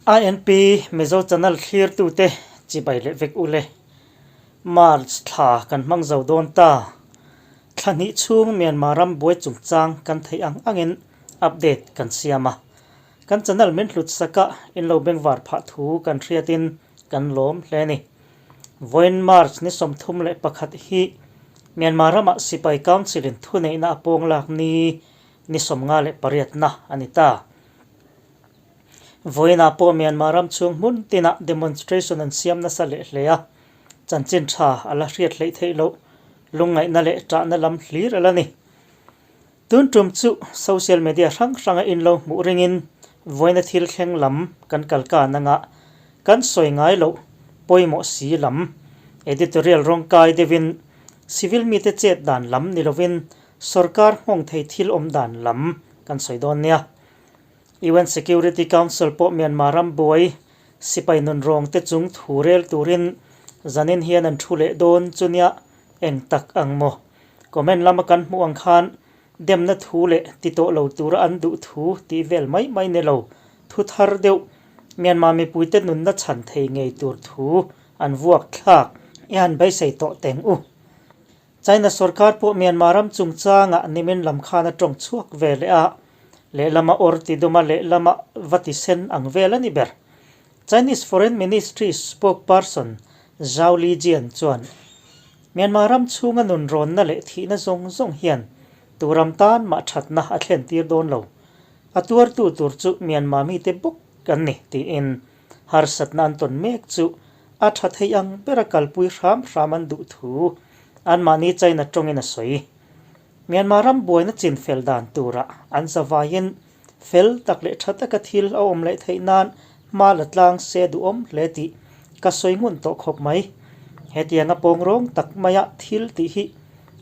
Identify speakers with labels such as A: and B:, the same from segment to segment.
A: INP Mizo Channel thlirtute chibai leh vek ule. March thla kan hmang zo dawn ta. Thla hnih chhung Myanmar ram buai chungchang kan theih ang angin update kan siam a. Kan channel min hlut sak a in lo bengvar phah thu kan hriatin kan lawm hle a ni. Vawiin March ni 31 hi Myanmar ramah Sipai Council in thuneihna a pawng lak ni ni 58 na a ni ta. Vawiinah pawh Myanmar ram chhung hmun tinah demonstration an siam nasa leh hle a, chanchin tha a la hriat hleih theih loh, lungngaihna leh ṭahna lam hlir a la ni. Tun tum chu social media hrang hranga in lo hmuh ringin vawiina thil thleng lam kan kal kan anga kan sawi ngai loh pawimawh si lam editorial rawngkai deuhin civil mite chet dan lam ni lovin sorkar nghawng thei thil awm dan lam kan sawi dawn nia. UN Security Council pawh Myanmar ram buai sipai nun rawng te chung thu rel turin zanin hian an thu leh dawn chu nia eng tak ang maw? Comment lama kan hmuh ang khan demna thu leh ti tawh lo tura an duh thu tih vel mai mai ni lo, thu thar deuh Myanmar mipuite nunna chhan thei ngei tur thu an vuak thlak i han beisei tawh teng u. China sorkar pawh Myanmar ram chungchangah nimin lam khan a tawng chhuak ve leh a, lehlama awr ti duma lehlama va ti sen ang vel a ni ber. Chinese Foreign Ministry spokesperson Zhao Lijian chuan, Myanmar ram chhunga nunrawnna leh thihna zawng zawng hian tu ram tan mah thatna a thlen tir dawn lo. A tuartu tur chu Myanmar mite bawk kan ni, tiin harsatna an tawn mek chu a tha thei ang bera kalpui hram hram an duh thu anmahni China tawngin a sawi. Myanmar ram buaina chinfel dan turah an zavaiin Fel tak leh tha taka thil a awm leh theih nan hma la tlang se duhawm hle tih ka sawi ngun tawh khawp mai. Hetianga pawng rawng tak maia thil tih hi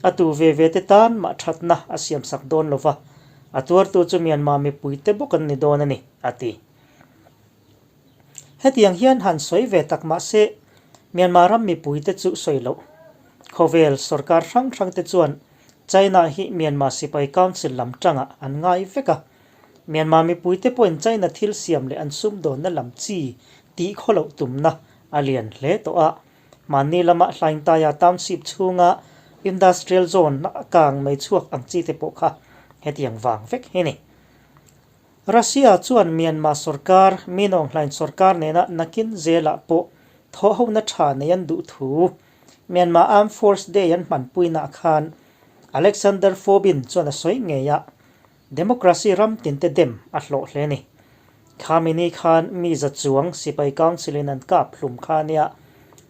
A: a tu ve ve te tan mah thatna a siamsak dawn lo va, a tuartu chu Myanmar mipuite bawk an ni dawn a ni, a ti. Hetiang hian han sawi ve tak mah se, Myanmar ram mipuite chu sawi loh. Khawvel sorkar hrang hrangte chuan China hi Myanmar sipai council lam tangah an ngai vek a. Myanmar mipuite pawhin China thil siam leh an sumdawnna lam chi tih khaw loh tumna a lian hle tawh a. Mahni lama Hlaingtaia township chhunga industrial zone kang mai chhuak ang chi te pawh kha hetiang vang vek hi ni. Russia chuan Myanmar sorkar, Min Aung Hlaing sorkar nena nakin zelah pawh thawhhona tha nei an duh thu Myanmar Armed Force Day an hmanpuinaah khan Alexander Fobin chuan a sawi ngei a, democracy ram tinte dem a hlawh hle a ni. Khami ni khan mi za chuang sipai council in an kap hlum kha nia,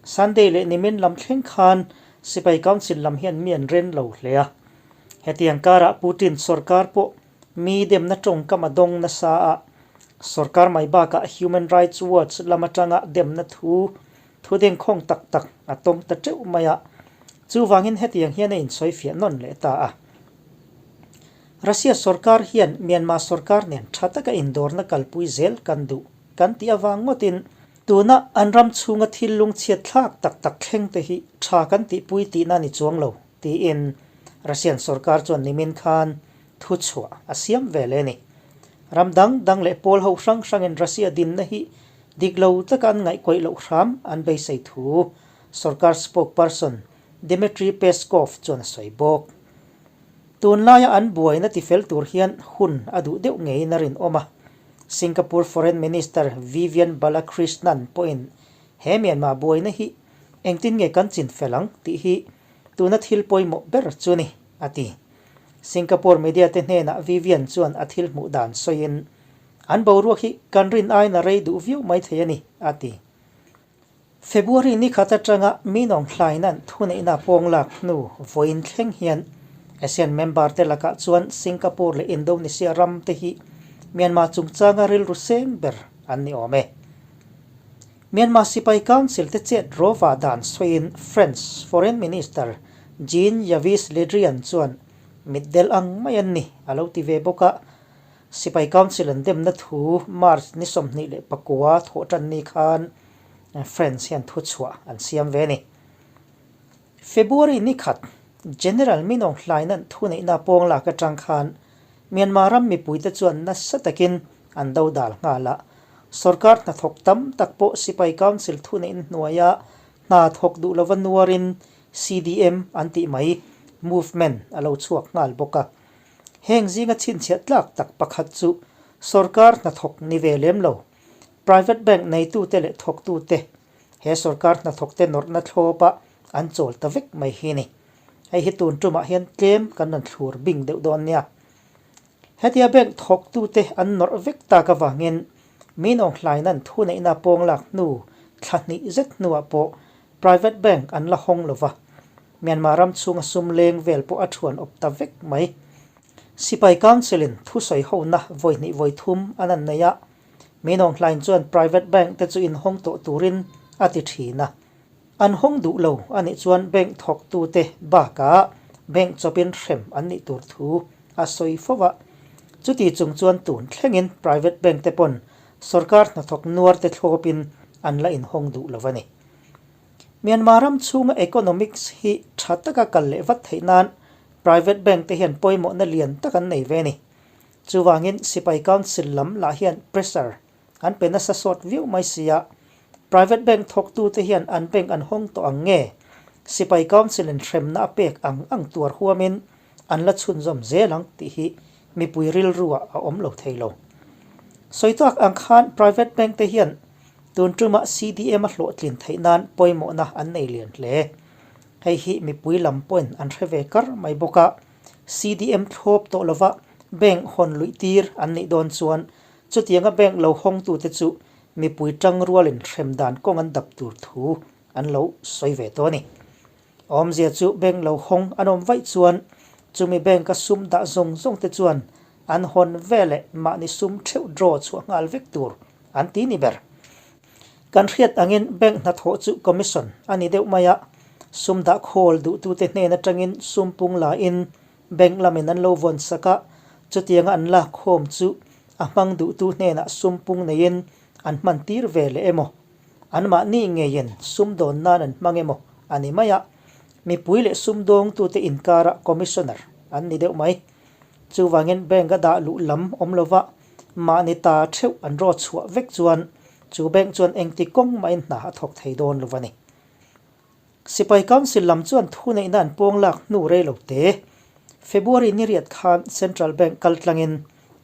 A: Sunday leh nimin lam thleng khan sipai council lam hian mi an ren lo hle a. Hetiang karah Putin sorkar pawh Mi demna tawngkam a dawng nasa a, sorkar mai bakah Human Rights Watch lam atanga demna thu thu dengkhawng tak tak a tawng ta teuh mai a, chuvangin hetiang hian a insawifiah nawn leh ta a. Russia sorkar hian Myanmar sorkar nen tha taka indawrna kalpui zel kan duh kan tih avang ngawtin tuna an ram chhunga thil lungchhiat thlak tak tak thleng te hi tha kan tihpui tihna a ni chuang lo tiin Russian sorkar chuan nimin khan thuchhuah a siam ve leh a ni. Ram dang dang leh pawl ho hrang hrangin Russia dinna hi dik lo taka an ngaihkuaih loh hram an beisei thu sorkar spokesperson Dmitry Peskov chuan a sawi bawk. Tunlaia an buaina tifel tur hian hun a duh deuh ngeiin a rinawm a. Singapore Foreign Minister Vivian Balakrishnan pawhin he Myanmar buaina hi engtin nge kan chinfel ang tih hi tuna thil pawimawh ber chu a ni, a ti. Singapore media te hnenah Vivian chuan a thil hmuh dan sawiin, An boruak hi kan rin aiin a rei duh viau mai thei a ni, a ti. February ni khat atanga Minong Hlaina'n thuneihna pawng lak hnu vawiin thleng hian ASEAN member te lakah chuan Singapore leh Indonesia ram te hi Myanmar chungchanga rilru seng ber an ni awm e. Myanmar Sipai Council te chet rawva dan sawiin French Foreign Minister Jean Yves Le Drian chuan mitdel ang mai an ni a lo ti ve bawk a, Sipai Council an demna thu March ni 29 thawh tan ni khan France hian thuchhuah an siam ve a ni. February ni khat General Min Aung Hlaina'n thuneihna pawng lak atang khan Myanmar ram mipuite chuan nasa takin an dodal nghal a. Sorkar hnathawk tam tak pawh Sipai Council thuneihna hnuaia hna thawk duh lova nuarin CDM an tih mai movement a lo chhuak nghal bawk a. Heng zinga chhinchhiah tlak tak pakhat chu sorkar hnathawk ni ve lem lo, private bank neitute leh thawktute he sorkar hnathawkte nawrhna thlawpa an chawl ta vek mai hi ni. Hei hi tun tumah hian tlem kan rawn thlur bing deuh dawn nia. Hetia bank thawktute an nawrh vek tak avangin min awnghlainan thuneihna pawng lak hnu thla hnih zet hnuah pawh private bank an la hawng lo va, Myanmar ram chhunga sum leng vel pawh a thuan awp ta vek mai. Sipai Council-in thusawi hona vawi hnih vawi thum an an nei a, min awnghlain chuan private bank te chu inhawng tawh turin a ti thin a. An hawng duh lo a nih chuan bank thawktute bakah bank chawpin hrem an nih tur thu a sawi fo a. Chuti chung chuan tun thlengin private bank te pawn sorkar hnathawk nuar te thlawpin an la inhawng duh lo a ni. Myanmar ram chhunga economics hi tha taka kal leh vat theih nan private bank te hian pawimawhna lian tak an nei ve a ni. Chuvangin sipai council lam lah hian pressure An pe nasa sawt viau mai sia. Private bank thawktute hian an bank an hawng tawh ang nge? Sipai Council in hremna a pek ang ang tuar huamin an la chhunzawm zel ang tih hi mipui rilruah a awm lo thei lo. Sawi tak ang khan private bank te hian tun tumah CDM a hlawhtlin theih nan pawimawhna an nei lian hle. Hei hi mipui lam pawhin an hre ve kar mai bawk a, CDM thlawp tawh lova bank hawn luih tir an nih dawn chuan Chutianga bank lo hawngtute chu mipui tangrualin hrem dan kawng an dap tur thu an lo sawi ve tawh a ni. Awmzia chu bank lo hawng an awm vaih chuan chumi bank-a sum dah zawng zawng te chuan an hawn veleh mahni sum theuh draw chhuah nghal vek tur an ti ni ber. Kan hriat angin bank hnathawh chu commission a ni deuh mai a, sum dah khawl duhtute hnen atangin sum pung lain Bank lamin an lo vawn sak a, chutianga an lak khawm chu a hmang duhtu hnenah sum pung neiin an hman tir ve leh emaw, anmahni ngeiin sumdawn nan an hmang emaw a ni mai a, mipui leh sumdawngtute inkarah commissioner an ni deuh mai. Chuvangin bank a dah luh lam awm lova mahni ta theuh an rawt chhuah vek chuan chu bank chuan engti kawng mahin hna a thawk thei dawn lo a ni. Sipai Council lam chuan thuneihna an pawng lak hnu rei lo te. February ni riat khan Central Bank kal tlangin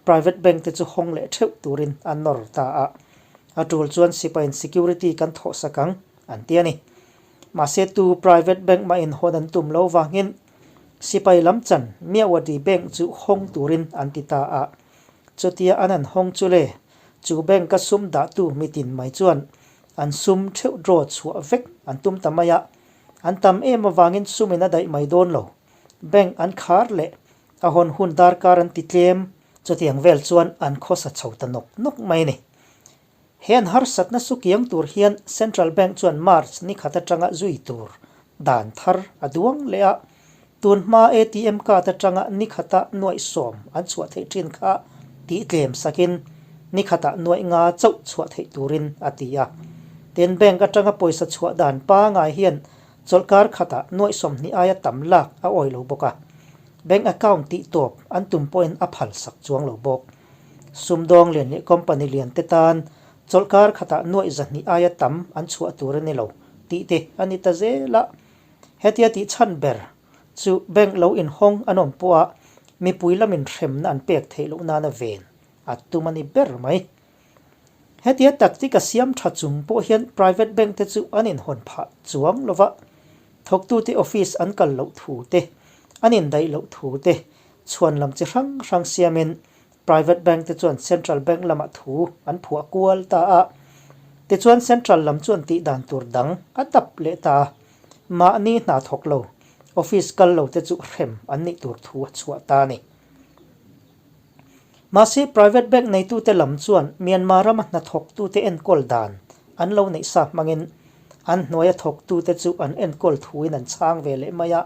A: Private Bank te chu hawng leh theuh turin an nawr ta a. A tul chuan sipaiin security kan thawh sak ang an ti a ni. Mahse tu Private Bank mah inhawn an tum lo vangin sipai lam chan Myawaddy Bank chu hawng turin an ti ta a. Chutia an han hawng chu le, chu bank-a sum dahtu mitin mai chuan An sum theuh draw chhuah vek an tum ta mai a, an tam em avangin sumin a daih mai dawn lo. Bank an khar leh a hawn hun darkar an ti tlem. Chutiang vel chuan an khawsa chho ta nawk nawk mai a ni. He an harsatna sukiang tur hian Central Bank chuan March ni khat atanga zui tur dan thar a duang leh a, tun hma ATM card atanga ni khata nuaih sawm an chhuah theih thin kha tih tlem sakin ni khatah nuaih nga chauh chhuah theih turin a ti a. Tin, bank atanga pawisa chhuah dan pangai hian chawlhkar khatah nuaih 20 aia tam lak a awi lo bawk a, bank account tih tawp an tum pawhin a phal sak chuang lo bawk. Sumdawng lian leh company lian te tan chawlhkar khatah nuaih 200 aia tam an chhuah tur a ni lo tih te a ni ta zel a. Hetia tih chhan ber chu bank lo inhawng an awm pawha mipui lamin hremna an pek theih loh nana ven a tum a ni ber mai. Hetia tactic a siam tha chung pawh hian private bank te chu an inhawn phah chuang lova, thawktute office an kal loh thu te, an indaih loh thu te chhuan lam chi hrang hrang siamin Private bank te chuan Central Bank lamah thu an phuah kual ta a, tichuan Central lam chuan tih dan tur dang a dap leh ta a, mahni hna thawk lo, office kal lo te chu hrem an nih tur thu a chhuah ta a ni. Mahse private bank neitute lam chuan Myanmar rama hnathawktute enkawl dan an lo neih sa hmangin an hnuaia thawktute chu an enkawl thuin an chhang ve leh mai a,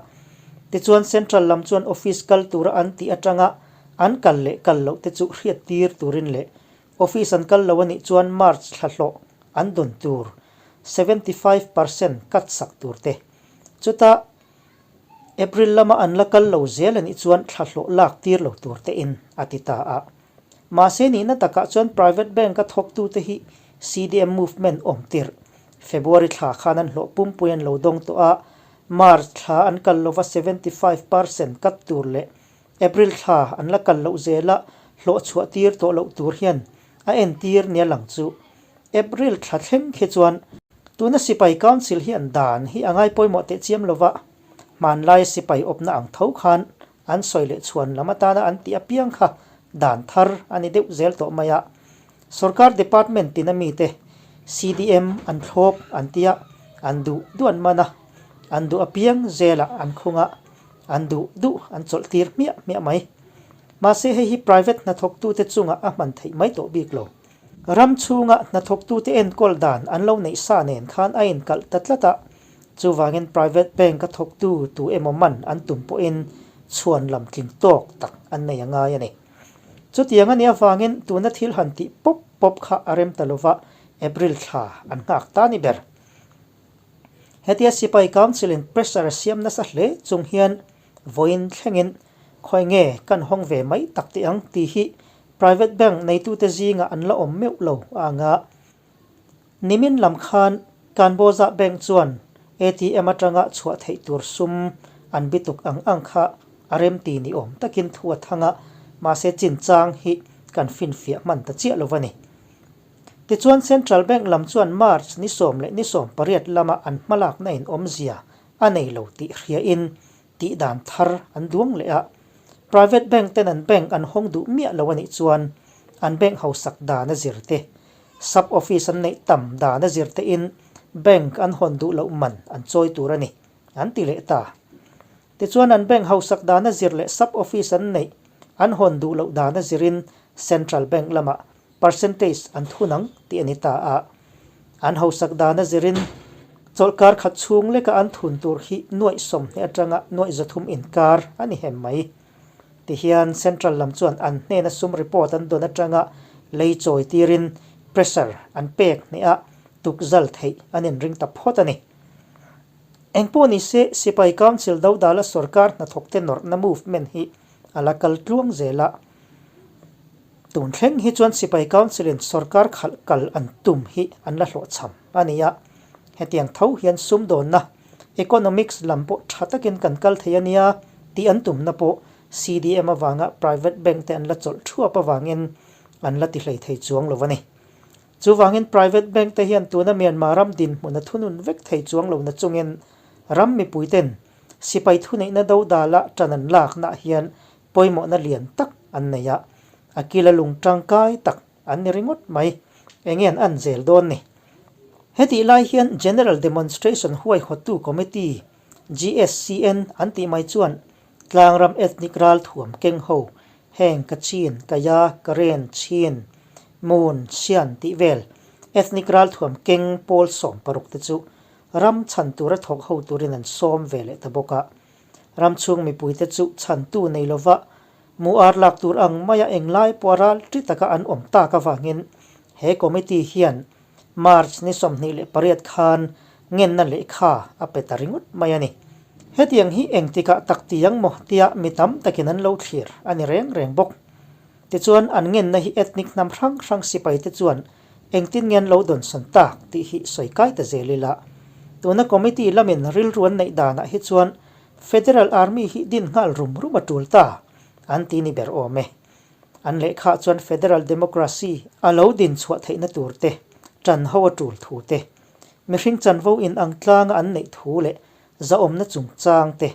A: tichuan Central lam chuan office kal tura an tih atanga An kal leh kal loh te chu hriat tir turin leh office an kal lo a nih chuan March thla hlawh an dawn tur 75% cut sak tur te. Chutah April lama an la kal lo zel a nih chuan thla hlawh lak tir lo tur te in a ti ta a. Mahse nihna takah chuan private bank a thawktute hi CDM movement awm tirh February thla khan an hlawh pumpui an lo dawng tawh a, March thla an kal lova 75% cut tur leh April thla an la kal loh zela hlawh chhuah tir tawh loh tur hian a entir nia lang chu. April thla thleng khi chuan tuna sipai council hian dan hi a ngai pawimawh teh chiam lova, hmanlai sipai awpna ang tho khan an sawi leh chhuan lam atana an tih apiang kha dan thar a ni deuh zel tawh mai a. Sorkar department tina mite CDM an thlawp an tia, an duh duh an man a, an duh apiang zelah an khung a, an duh duh an chawlh tir hmiah hmiah mai. Mahse hei hi private hnathawktute chungah a hman theih mai tawh bik lo. Ram chhunga hnathawktute enkawl dan an lo neih sa nen khan a inkalh ta tlat a, chuvangin private bank a thawktu tu emaw man an tum pawhin chhuan lam tling tawk tak an nei a ngai a ni. Chutiang a nih avangin tuna thil han tih pawp pawp kha a rem ta lova April thla an nghak ta ni ber. Hetia sipai council in pressure a siam nasa hle chung hian vawiin thlengin khawi nge kan hawng ve mai tak teh ang tih hi private bank neitute zingah an la awm meuh lo a ang a. Nimin lam khan Kanbawza bank chuan ATM atanga chhuah theih tur sum an bituk ang ang kha a remti ni awm takin thu a thang a, mahse chinchang hi kan finfiah hman ta chiah lo a ni. Tichuan Central Bank lam chuan March ni 18 lama an hmalakna in awmzia a nei lo tih hriain tih dan thar an duang leh a. Private bank ten an bank an hawng duh miah lo a nih chuan an bank hausak dan a zir te, sub office an neih tam dan a zir tein bank an hawn duh loh man an chawi tur a ni, an ti leh ta. Tichuan an bank hausak dan a zir leh sub office an neih an hawn duh loh dan a zirin Central Bank lamah percentage an thun ang tih a ni ta a. An hausak dan a zirin chawlhkar khat chhung leka an thun tur hi nuaih 20 atanga nuaih 300 inkar a ni hem mai. Tihian Central lam chuan an hnena sum report an dawn atanga lei chawi tirin pressure an pek hneh a, tukzal theih an inring ta phawt a ni. Engpawh ni se, Sipai Council dodala sorkar hnathawkte nawrhna movement hi a la kal tluang zel a. Tun thleng hi chuan Sipai Council in sorkar khalh kal an tum hi an la hlawhchham a ni a. Hetiang tho hian sumdawnna, economics, lam pawh tha takin kan kal thei a nia tih an tumna pawh CDM avanga private bank te an la chawlh thuap avangin an la ti hlei thei chuang lo a ni. Chuvangin private bank te hian tuna Myanmar ram dinhmun a thunun vek thei chuang lo na chungin ram mipuiten sipai thuneihna dodala tan an laknaah hian pawimawhna lian tak an nei a, a kila lung tangkai tak an ni ringawt mai. Enge an an zel dawn ni? Hetih lai hian General Demonstration huaihawttu Committee, GSCN, an tih mai chuan Tlangram ethnic ralthuam keng ho, heng Kachin, Kaya, Karen, Chin, Mon, Sian tih vel ethnic ralthuam keng pawl 16 te chu ram chhan tura thawk ho turin an sawm ve leh ta bawk a. Ram chhung mipuite chu chhantu nei lova mu ar lak tur ang maia englai pawh ral ṭi taka an awm tak avangin he committee hian March ni 28 khan ngenna lehkha a pe ta ringawt mai a ni. Hetiang hi engtikah tak ti ang maw tia mi tam takin an lo thlir a ni reng reng bawk. Tichuan an ngenna hi ethnic hnam hrang hrang sipaite chuan Engtin nge an lo dawnsawn tak tih hi sawi kai ta zel ila. Tuna committee lamin rilru an neih danah hi chuan Federal Army hi din nghal rum rum a tul ta an ti ni ber awm e. An lehkhaah chuan Federal Democracy a lo din chhuah theihna tur te, ṭan ho a tul thu te, mihring chanvo inang tlanga an neih thu leh zahawmna chungchang te,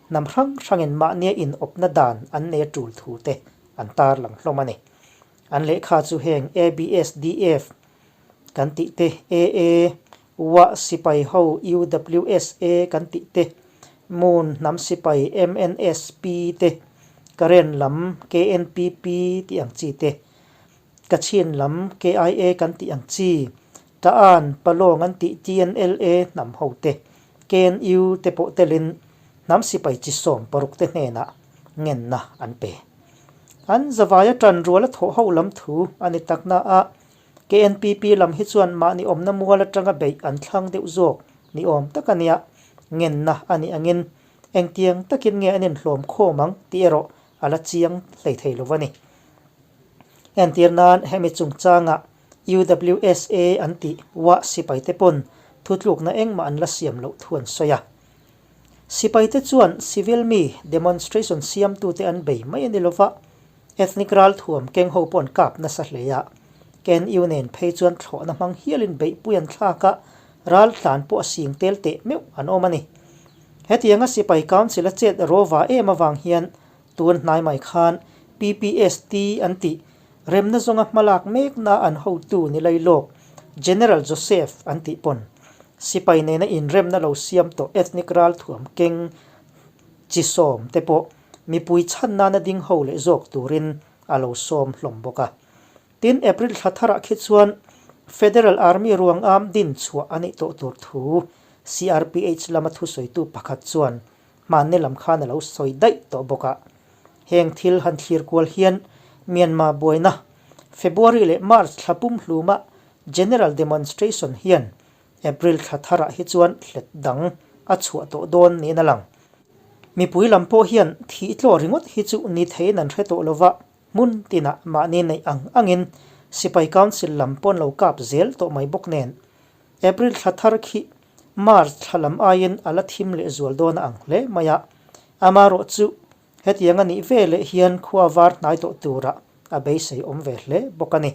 A: hnam hrang hrangin mahnia inawpna dan an nei a tul thu te an tarlang hlawm a ni. An lehkha chu heng ABSDF kan tih te, AA, Wah sipai ho UWSA kan tih te, Moon hnam sipai MNSP te, Karen lam KNPP tih ang chi te, Kachin lam KIA kan tih ang chi, Ta'an Palawng an tih TNLA hnam ho te, KNU te pawh telin hnam sipai chi 16 te hnenah ngenna an pe. An zavaia tan rual a thawh ho lam thu a ni tak na a, KNPP lam hi chuan mahni awmna mual atanga beih an thlang deuh zawk ni awm tak a nia, ngenna a nih angin engtiang takin nge an inhlawm khawm ang tih erawh a la chiang hlei thei lo a ni. Entir nan hemi chungchanga UWSA an tih Wah sipaite pawn thutlukna engmah an la siam loh thu an sawi a. Sipaite chuan civil mi demonstration siamtute an bei mai a ni lova, ethnic ralthuam keng ho pawh an kap nasa hle a. KNU nen phei chuan thlawhna hmang hialin beihpui an thlak a, raltlan pawh a sing tel teh meuh an awm a ni. Hetianga sipai council a chet rawva em avang hian tun hnai mai khan PPST an tih Remna zawnga hmalak mekna an hotu ni lai lawk General Joseph an tih pawn sipai nena inremna lo siam tawh ethnic ralthuam keng chi sawm te pawh mipui chhan nana ding ho leh zawk turin a lo sawm hlawm bawk a. Tin, April thla tharah khi chuan Federal Army ruang am din chhuah a nih tawh tur thu CRPH lama thusawitu pakhat chuan hmanni lam khan a lo sawi daih tawh bawk a. Heng thil han thlir kual hian Myanmar buaina February leh March thla pumhluma General Demonstration hian April thla tharah hi chuan hlet dang a chhuah tawh dawn niin a lang. Mipui lam pawh hian thih tlawh ringawt hi chu ni theiin an hre tawh lova, hmun tinah mahni neih ang angin Sipai Council lam pawn lo kap zel tawh mai bawk nen April thla thar khi March thla lam aiin a la thim leh zual dawn a ang hle mai a, amarawh chu hetiang a nih ve leh hian khua var hnai tawh turah a beisei awm ve hle bawk a ni.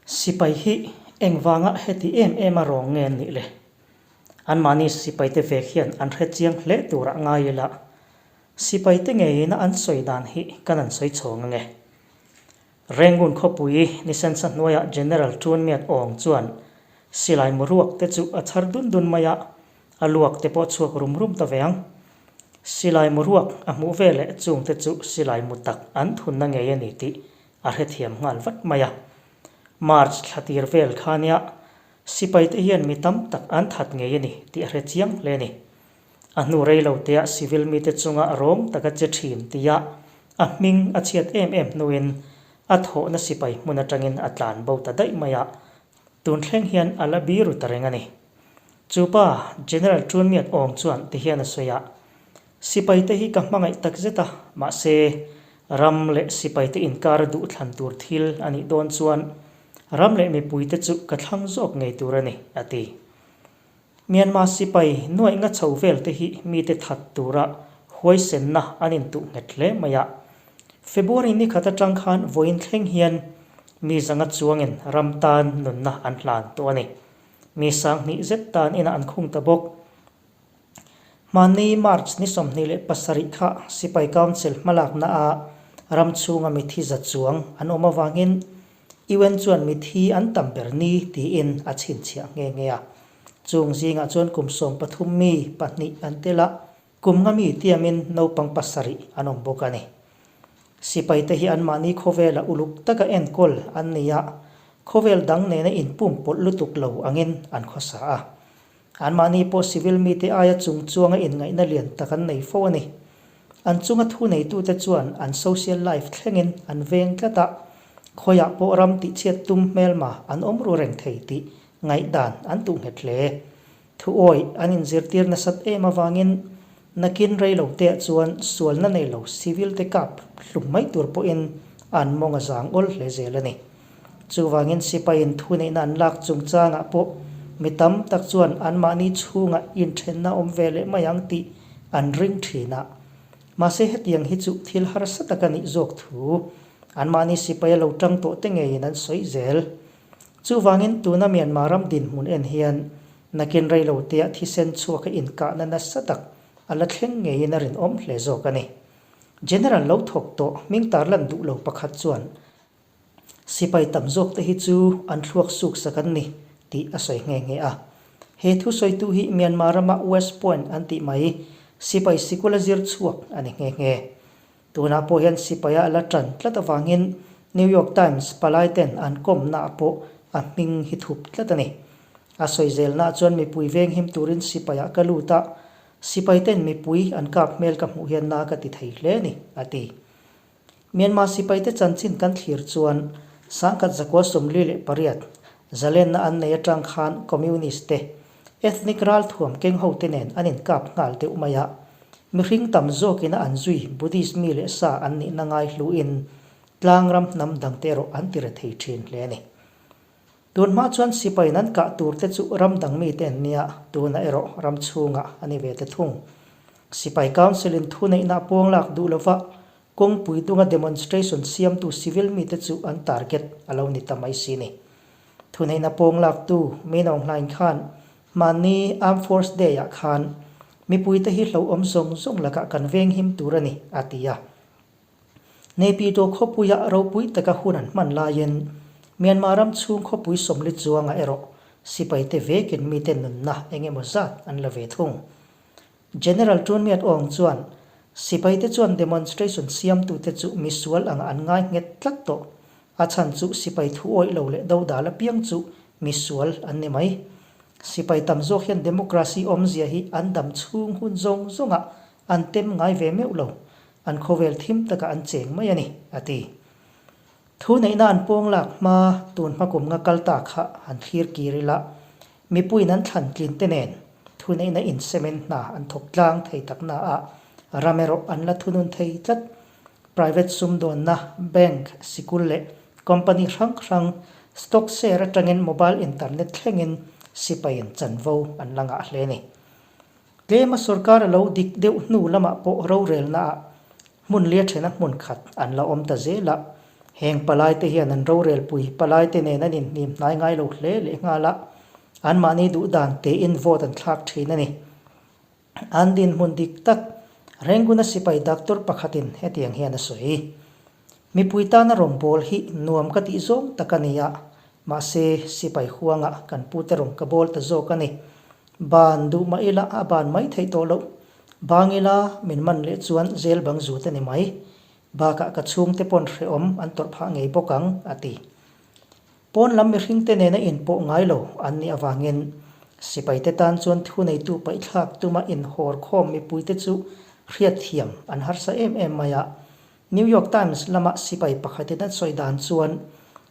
A: Sipai hi engvanga heti em em a rawng nge an nih le? Anmahni sipaite vek hian an hre chiang hle turah ngai ila, sipaite ngeiin a an sawi dan hi kan an sawi chhawng ange. Rangoon khawpui ni sensa hnuaiah General Chun Myat Aung chuan silai mu ruak te chu a chhar dun dun mai a, a luak te pawh a chhuak rum rum ta ve ang. Silai mu ruak a hmuh veleh chung te chu silai mu tak an thunna ngei a ni tih a hrethiam nghal vat mai a. March thla tir vel kha nia sipai te hian mi tam tak an that ngei a ni tih a hre chiang hle a ni. A hnu rei lo teah civil mite chunga rawng taka che thin tia a hming a chhiat em em hnuin a thawhna sipai hmun atangin a tlan bo ta daih mai a, tun thleng hian a la biru ta reng a ni. Chu pa General Chun Myat Aung chuan ti hian a sawi a, Sipaite hi ka hmangaih tak zet a, mahse ram leh sipaite inkar a duhthlan tur thil a nih dawn chuan ram leh mipuite chu ka thlang zawk ngei tur a ni, a ti. Myanmar sipai nuaih nga chho vel te hi mite that tura huaisenna an intuh nghet hle mai a. February ni khat atang khan vawiin thleng hian mi zanga chuangin ram tan nunna an hlan tawh a ni. Mi sanghnih zet tan inah an khung ta bawk. Hmanni March ni 27 kha Sipai Council hmalakna a ram chhunga mithi za chuang an awm avangin UN chuan mithi an tam ber ni tiin a chhinchhiah nghe nghe a. Chung zingah chuan kum 13 mi pahnih an tel a, kum nga mi tiamin naupang pasarih an awm bawk a ni. Sipaite hi anmahni khawvela uluk taka enkawl an ni a, khawvel dang nena inpumpawlh lutuk lo angin an khawsa a. Anmahni pawh civil mite aia chung chuanga inngaihna lian tak an nei fo a ni. An chunga thu neitute chuan an social life thlengin an veng tlat a, khawiah pawh ram tihchhiat tum hmelma an awm ru reng thei tih ngaihdan an tuh nghet hle. Thuawi an inzirtir nasat em avangin nakin rei lo teah chuan sualna nei lo civil te kap hlum mai tur pawhin an mawng a zang awl hle zel a ni. Chuvangin sipaiin thuneihna an lak chungchangah pawh mi tam tak chuan anmahni chhungah inthenna awm ve leh mai ang tih an ring thin a. Mahse hetiang hi chu thil harsa tak a nih zawk thu anmahni sipai a lo tang tawh te ngeiin an sawi zel. Chuvangin tuna Myanmar ram dinhmun en hian nakin reiloteah thisen chhuaka inkahna nasa tak a la thleng ngeiin a rinawm hle zawk a ni. General lo thawk tawh hming tarlan duh lo pakhat chuan Sipai tam zawk te hi chu an thluak suk sak an ni tih a sawi nghe nghe a. He thusawitu hi Myanmar rama West Point an tih mai sipai sikul a zir chhuak a ni nghe nghe. Tunah pawh hian sipaia a la tan tlat avangin New York Times palai ten an kawmnaah pawh a hming hi thup tlat a ni. A sawi zelnaah chuan mipui venghim turin sipaiah ka lut a, sipai ten mipui an kap hmel ka hmuh hian na ka ti thei hle a ni, a ti. Myanmar sipaite chanchin kan thlir chuan sangkhat zakua 48 zalenna an nei atang khan Communist te, ethnic ralthuam keng hote nen an inkap nghal deuh mai a. Mihring tam zawkina an zui Buddhist mi leh sa an nihna ngai hluin. Tlangram hnam dangte erawh an ti rethei thin hle a ni. Tun hma chuan sipaiin an kah turte chu ram dang mite an nia, tunah erawh ram chhungah a ni ve ta thung. Sipai Council-in thuneihna a puang lak duh lova kawngpui dunga demonstration siamtu civil mite chu an target a lo ni ta mai si ni. Thuneihna pawng laktu Min Aung Hlaing khan mahni Armed Force Day-ah khan mipuite hi hlauhawm zawng zawng lakah kan venghim tur a ni, a ti a. Naypyidaw khawpuia ropui taka hun an hman laiin Myanmar ram chhung khawpui sawmli chuangah erawh sipaite vekin mite nunna eng emaw zat an la ve thung. General Tun Myat Aung chuan sipaite chuan demonstration siamtute chu misual anga an ngai nghet tlat tawh. A chhan chu sipai thu awih lo leh dodal apiang chu misual an ni mai. Sipai tam zawk hian democracy awmzia hi an dam chhung hun zawng zawngah an tem ngai ve meuh lo. An khawvel thim takah an cheng mai a ni, a ti. Thu neihna an pawng lak hma tun hma kum nga kal ta kha han thlir kir ila, mipuiin an thlan tlin te nen thu neihna insemen hna an thawk tlang thei tak na a, ram erawh an la thunun thei tlat. Private sumdawnna, bank, sikul leh company hrang hrang stock share atangin mobile internet thlengin sipaiin chanvo an la ngah hle a ni. Tlema sorkar a lo dik deuh hnu lamah pawh rorelnaah hmun lia thena hmun khat an la awm ta zel a. Heng palaite hian an rorelpui palaite nen an inhnim hnai ngai lo hle leh nghal a, anmahni duh dan tein vote an thlak thin a ni. An dinhmun dik tak Renguna sipai doctor pakhatin hetiang hian a sawi. Mipui tana rawngbâwl hi nuam ka tih zawng tak a ni a, mahse sipai huangah kan pute rawn ka bâwl ta zawk a ni. Ban duh mah ila a ban mai theih tawh loh. Bang ila min man leh chuan zel bang zut a ni mai. Bakah ka chhungte pawn hrehawm an tawrh phah ngei bawk ang, a ti. Pawn lam mihringte nena inpawh ngai lo an nih avangin sipaite tan chuan thuneitu paihthlak tuma inhawr khawm mipuite chu hriatthiam an harsa em em mai a. New York Times lama sipai pakhatin an sawi dan chuan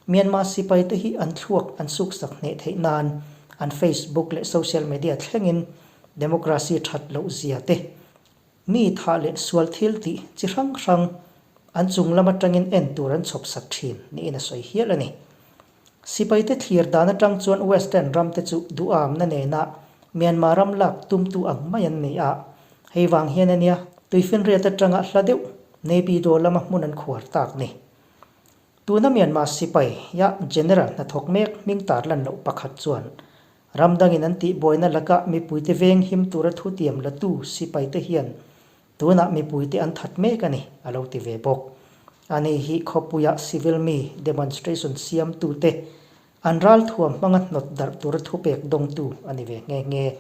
A: Myanmar sipaite hi an thluak an suksak hneh theih nan an Facebook leh social media thlengin democracy that loh zia te, mi thah leh sual thil tih chi hrang hrang an chung lam atangin en tur an chhawp sak thin niin a sawi hial a ni. Sipaite thlir dan atang chuan Western ramte chu duhamna nena Myanmar ram lak tumtu ang mai an ni a, hei vang hian a nia tuifinriat atanga hla deuh Naypyidaw lama hmun an khuar tak ni. Tuna Myanmar sipai ya General hnathawk mek hming tarlan loh pakhat chuan ram dangin an tihbuaina laka mipuite veng him tura thutiam latu sipaite hian Tunah mipuite an that mek a ni, a lo ti ve bawk. Ani hi khawpuia civil mi demonstration siamtute an ralthuam hmanga hnawt darh tura thupek dawngtu a ni ve nghe nghe.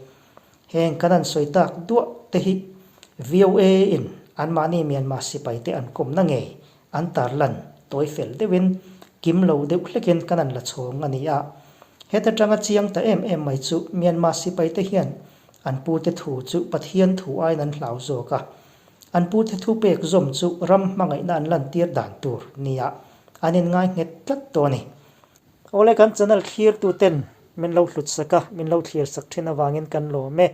A: Heng kan an sawi tak duah te hi VOA in anmahni Myanmar sipaite an kawmna ngei an tarlan tawi fel deuhin kim lo deuh hlekin kan an la chhawng a ni a. Heta tanga chiang ta em em mai chu Myanmar sipaite hian An pute thu chu Pathian thu aiin an hlau zawk a, an pute thupek zawm chu ram hmangaihna an lantir dan tur nia an inngai nghet tlat tawh a ni. Awle kan channel thlirtu ten min lo hlut sak a, min lo thlir sak thin avangin kan lawm e.